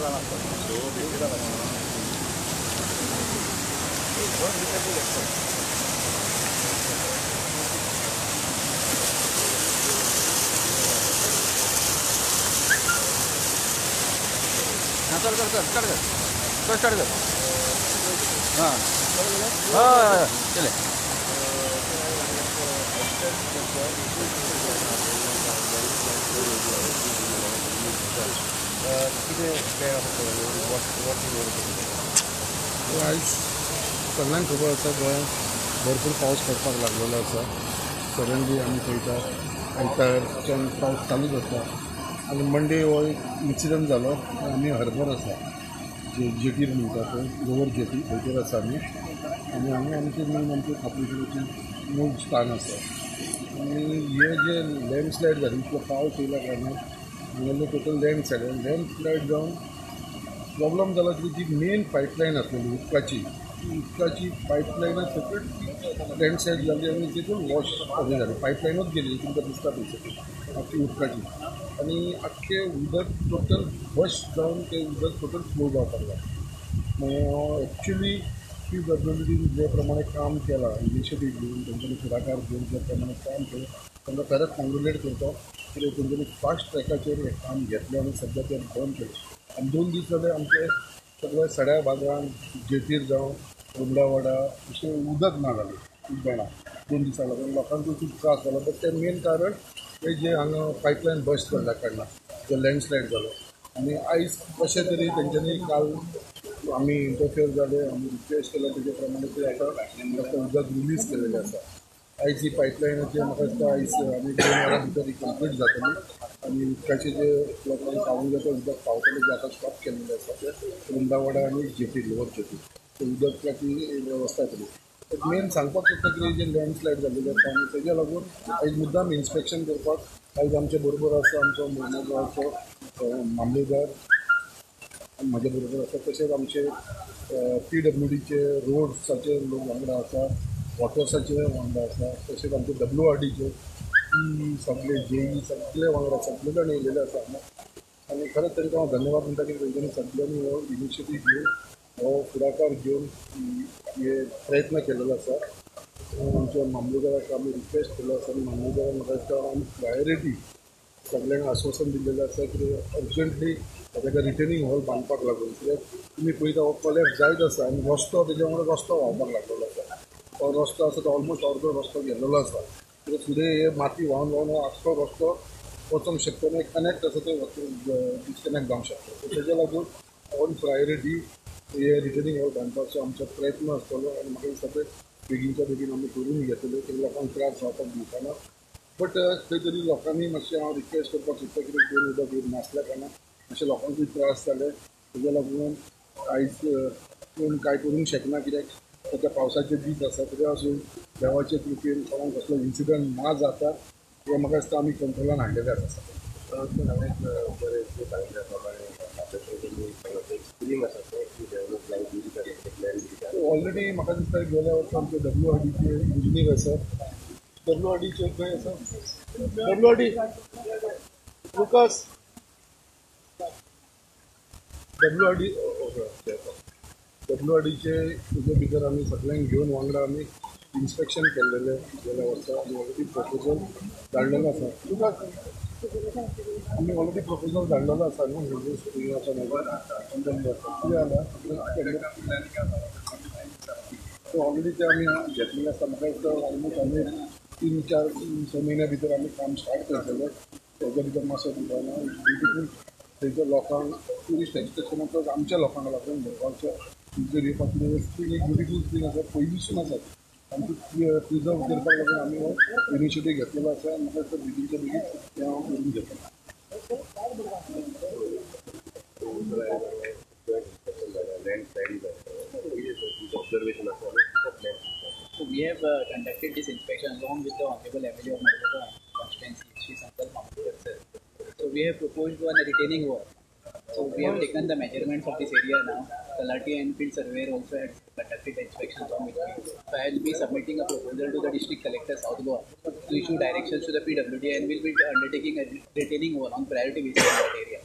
चल चल चल स्टार्ट कर, चल स्टार्ट कर। हाँ हाँ चले। आयज सगळ्यांक खबर आसा गोंयांत भरपूर पावस पडपाक लागलेलो आसा। सडनली आमी पळयता आयतारच्यान पावस चालूच आसा आनी मंडे हो एक इन्सिडंट जालो। आमी हर्बर आसा जे जेटीर म्हणटा पळय, लोवर जेटी थंयसर आसा आमी आनी हांगा आमचें मेन आमचें खापरीचें मूळ स्थान आसा। आनी हे जे लँडस्लायड जाली इतलो पावस येयल्या कारणान हांगासरलो टोटल लँडस्लायड लँडस्लायड जावन प्रॉब्लम जाला की जी मेन पायपलायन आसलेली उदकाची, उदकाची पायपलायना सकट लँडस्लायड जाली आनी तितून वॉश हें जालें, पायपलायनूच गेली तुमकां दिसता पळय आख्खी उदकाची आनी आख्खें उदक टोटल बस्ट जावन तें उदक टोटल फ्लो जावपाक लागलें। मागीर एक्चुली पीडब्ल्यूडीन जे प्रमाणे काम केलां, इनिशिएटीव घेवन तेंच्यांनी फुडाकार घेवन जे प्रमाणे काम केलें तांकां खरेंच कॉंग्रेच्युलेट करता कित्याक तेंच्यांनी फास्ट ट्रॅकाचेर हें काम घेतलें आनी सद्या तें बंद केलें। आनी 2 दीस जाले आमचे सगळ्या सड्या भागान जेटीर जावं रुमडावाडा अशें उदक ना जालें, उदक ना 2 दिसां लागून लोकांक खूब त्रास जालो। बट तें मेन कारण हें जें हांगा पायपलायन बस्ट जाल्ल्या कारणान जो लँडस्लायड जालो आनी आयज कशें तरी तेंच्यांनी काल आमी इंटरफियर जाले, आमी रिक्वेस्ट केल्या तेजे प्रमाणे ते आतां उदक रिलीज केलेलें आसा। आयज ही पायपलायनाचेर म्हाका दिसता आयज आनी 2 वरां भितर ही कंप्लीट जातली आनी उदकाचें जे लोकांक पावूंक जाता उदक पावतलें जें आतां स्टॉप केल्लें आसा तें रुमडावाडा आनी जेटी लोवर जेटी उदकाची वेवस्था केली। मेन सांगपाक सोदता की जें लँडस्लायड जाल्लें आसा आनी तेज्या लागून आयज मुद्दाम इन्स्पेक्शन करपाक आयज आमचे बरोबर आसा आमचो मुर्मूगांवचो मामलेदार म्हज्या बरोबर आसा, तशेंच आमचे पीडब्ल्यूडीचे रोड्साचे लोक वांगडा आसा, वॉटर्साचे वांगडा आसा, तशेंच आमचे डब्ल्यू आर डीचे सगळे जेई सगळे वांगडा सगळे जाण येयलेले आसा हांगा। आनी खरेंच तांकां हांव धन्यवाद म्हणटा की तेंच्यांनी सगळ्यांनी हो इनिशिएटीव घेवन हो फुडाकार घेवन हे प्रयत्न केलेलो आसा। आमच्या मामलेदाराक आमी रिक्वेस्ट केल्लो आसा आनी मामलेदारान म्हाका दिसता ऑन प्रायोरिटी सगळ्यांक आश्वासन दिल्लेलें आसा की अर्जंटली ताका रिटर्निंग हॉल बांदपाक लागून, कित्याक तुमी पळयता हो कॉलॅप्स जायत आसा आनी रस्तो तेज्या वांगडा रस्तो व्हांवपाक लागलेलो आसा। हो रस्तो आसा तो ऑलमोस्ट अर्दो रस्तो गेल्लेलो आसा, कित्याक फुडें हे माती व्हांवन व्हांवन आख्खो रस्तो वचोंक शकता आनी कनेक्ट आसा ते डिस्कनेक्ट जावंक शकता। तेज्या लागून ऑन प्रायोरिटी हे रिटर्निंग हॉल बांदपाचो आमचो प्रयत्न आसतलो आनी म्हाका दिसता ते बेगीनच्या बेगीन आमी करून घेतले की लोकांक त्रास जावपाक दिवपाना। बट खंय तरी लोकांनी मातशें हांव रिक्वेस्ट करपाक सोदता कित्याक 2 उदक नासल्या कारणान मातशे लोकांकूय त्रास जाले, तेज्या लागून आयज कोण कांय करूंक शकना कित्याक सद्या पावसाचे दीस आसा। तरी आसून देवाचे कृपेन कोणाक कसलो इन्सिडंट ना जाता हें म्हाका दिसता आमी कंट्रोलान हाडलेलें आसा। हांवें बरें सांगल्या प्रमाणे ऑलरेडी म्हाका दिसता गेल्या वर्सा आमचे डब्ल्यू आर डीचे इंजिनियर आसा, डब्ल्यू आर डीचे खंय आसा W R D Lucas W R D W R डीचे तेजे भितर आमी सगळ्यांक घेवन वांगडा आमी इन्स्पेक्शन केल्लेलें गेल्या वर्सा आनी ऑलरेडी प्रपोजल धाडलेलो आसा। लुकास आमी ऑलरेडी प्रपोजल धाडलेलो आसा न्हू कितें जालां सो ऑलरेडी ते आमी घेतलेलें आसा। म्हाका दिसता ऑलमोस्ट आमी 3-4 म्हयन्या भितर आमी काम स्टार्ट करतले। तेज्या भितर मातसो दिवपाना ब्युटिफूल थंयच्या लोकांक ट्युरिस्ट एट्रेक्शना प्लस आमच्या लोकांक लागून भरपाचो थंयसर येवपाक स्प्रींग एक ब्युटिफूल स्प्रींग आसा पयलींसून आसा आनी ती प्रिजर्व करपाक लागून आमी हो इनिशिएटीव घेतलेलो आसा आनी म्हाका दिसता बेगीनच्या बेगीन तें हांव करून घेतलें। So we have conducted this inspection along with the Honorable MLA of Margao constituency, Shri Sankalp Mamledar sir. So we have proposed one retaining wall. So we have taken the measurements of this area now. Talati and field surveyor also had conducted the inspection along with me. So I will be submitting a proposal to the district collector South Goa to issue directions to the PWD and we will be undertaking a retaining wall on priority basis in that area.